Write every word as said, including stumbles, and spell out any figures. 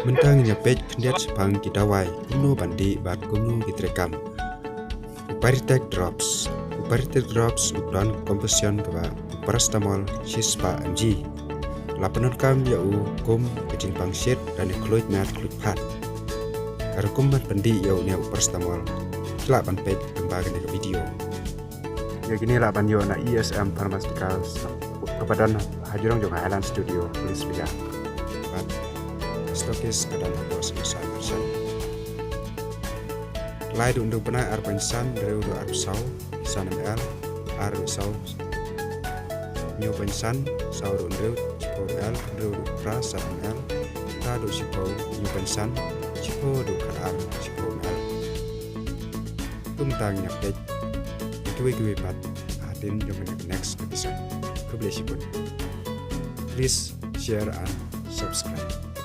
Mynta ngin ïa peit khyndiat shaphang ki dawai kumno ban dih bad kumno ki treikam. U Paritech Drops. U Paritech Drops u don composition kaba u paracetamol shispah M G. La pyndonkam ïa u kum ka jingpang shit lane khluit met khluit phad. Ka rukom ban pyndih ïa une u paracetamol, phi lah ban peit lyngba kane ka video. Ïa kine lah ban ïoh na E S M Pharmaceuticals kaba don hajrong jong Island Studio, Police Bazar. Bad stockist ka don hapoh Sumsai Merchant. Lai duk hynriew bnai ar point san, hynriew duk arphew saw, san M L, ar duk saw, hynñiew point san, saw duk hynriew, shiphew M L, hynriew duk phra, san M L, phra duk shiphew, hynñiew point san, shiphew duk khatar, shiphew M L. Kumta ngin ïa peit ïa kiwei kiwei pat ha ktien jong kane ka next episode. Khublei shibun. Please share and subscribe.